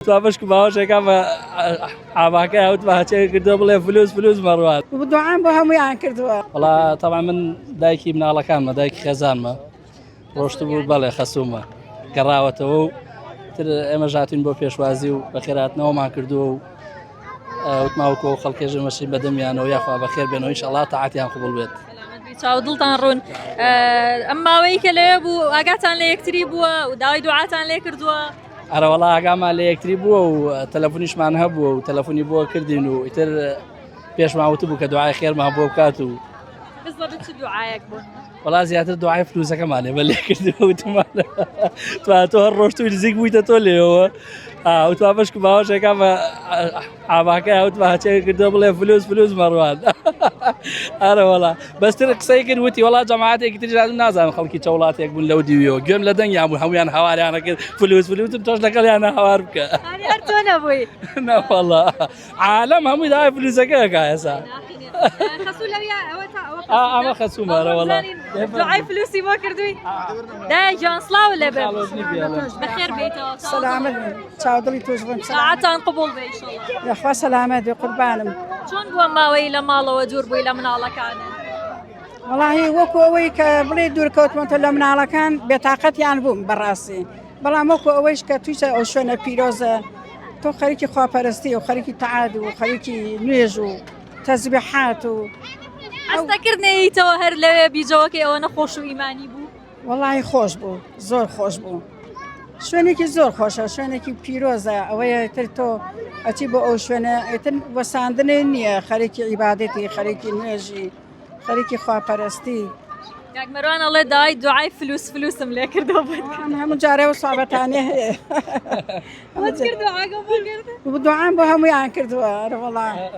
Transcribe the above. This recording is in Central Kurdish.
توا بەشک باوەشێکا بە عاباکە هەوت بە هەچێ کردووە بڵێ فلوس فلوس مەڕوات دوعام بۆ هەمویان کردووە. وەڵا تەبعەن من دایکی مناڵەکانمە دایکی خێزانمە ڕۆشت بوو بەڵێ خەسوومە گەڕاوەتەوە و تر ئێمە ژاتین بۆ پێشوازی و بەخێراتنەوەمان کردووە و وتماوکۆ خەڵکێژە مەشی بەدەمیانەوە یاخوا بەخێر بێنەوە ئینشاڵڵا تاعەتیان قبوڵ بێت. چاو دڵتان ڕوون ئەم ماوەی کە لەوێ بوو ئاگاتان لە یەکتری بووە و داوای دوعاتان لێ کردووە ئەرەوەڵا ئاگامان لە یەکتری بووە و تەلەفۆنیشمان هەبووە و تەلەفۆنی بۆ کردین و ئیتر پێشمان وتبوو کە دوعای خێرمان بۆ بکات و بزڵە چ دوعایەک بوو وەڵا زیاتر دوعای فلوسەکەمان لێ بە لێ کردووە وتمان تۆ هەر ڕۆشتووی نزیک بوویتە تۆ لێەوە وتوا بەشک باوەشێکا بە عاباکە هەوت بە هەچێ کردووە بڵێ فلوس فلوس مەڕوان ئەرە وەڵا بەستر قسەی کرد وتی وەڵا جەماعەتێکی تریش هاتن نازانم خەڵکی چە وڵاتێک بوون لەو دیویەوە گوێم لە دەنگیان بوو هەمویان هاواریانە کرد فلوس فلوسم تۆش لەگەڵیانە هاوار بکە هەر تۆ نەبووی نەوەڵا عالەم هەمووی داوای فلوسەکە ئەکا ئێستا ئەمە خەسوومە ئەرە وەڵا دوعای فلوسی بۆ کردووی دایە گیان سڵاو لێ بێ بەخێر بێیتەوە سەلامەت بن چاودڵی تۆش ڕوون ساعەتان قبوڵ بێ ئینشەڵڵا یاخوا سەلامەت بێ قوربانم چۆن بووە ماوەی لە ماڵەوە دوور بووی لە مناڵەکانت وەڵاهی وەکو ئەوەی کە بڵێ دوور کەوتمەتە لە مناڵەکان بێتاقەتیان بووم بەڕاستی بەڵام وەکو ئەوەیش کە تویشە ئەو شوێنە پیرۆزە تۆ خەریکی خواپەرستی و خەریکی تەعاد و خەریکی نوێژ و تەزبیحات و هەستە کرد نەیتەوە هەر لەوێ بیجەوەکەی ئەوە نەخۆش و ئیمانی بوو وەڵی خۆش بوو زۆر خۆش بوو شوێنێکی زۆر خۆشە شوێنێکی پیرۆزە ئەوەیە تر تۆ ئەچی بۆ ئەو شوێنە ئیتر وەساندنێ نییە خەریکی عیبادەتی خەریکی نوێژی خەریکی خواپەرستی. کاک مەروان ئەڵێ داوای دوعای فلوس فلوسم لێ کردەوە بۆت کرد. هەموو جارێ و سابەتانێ هەیە. بۆت کرد دوعاکە بۆ کرد؟ دوعام بۆ هەموویان کردووە ئەرەوەڵا.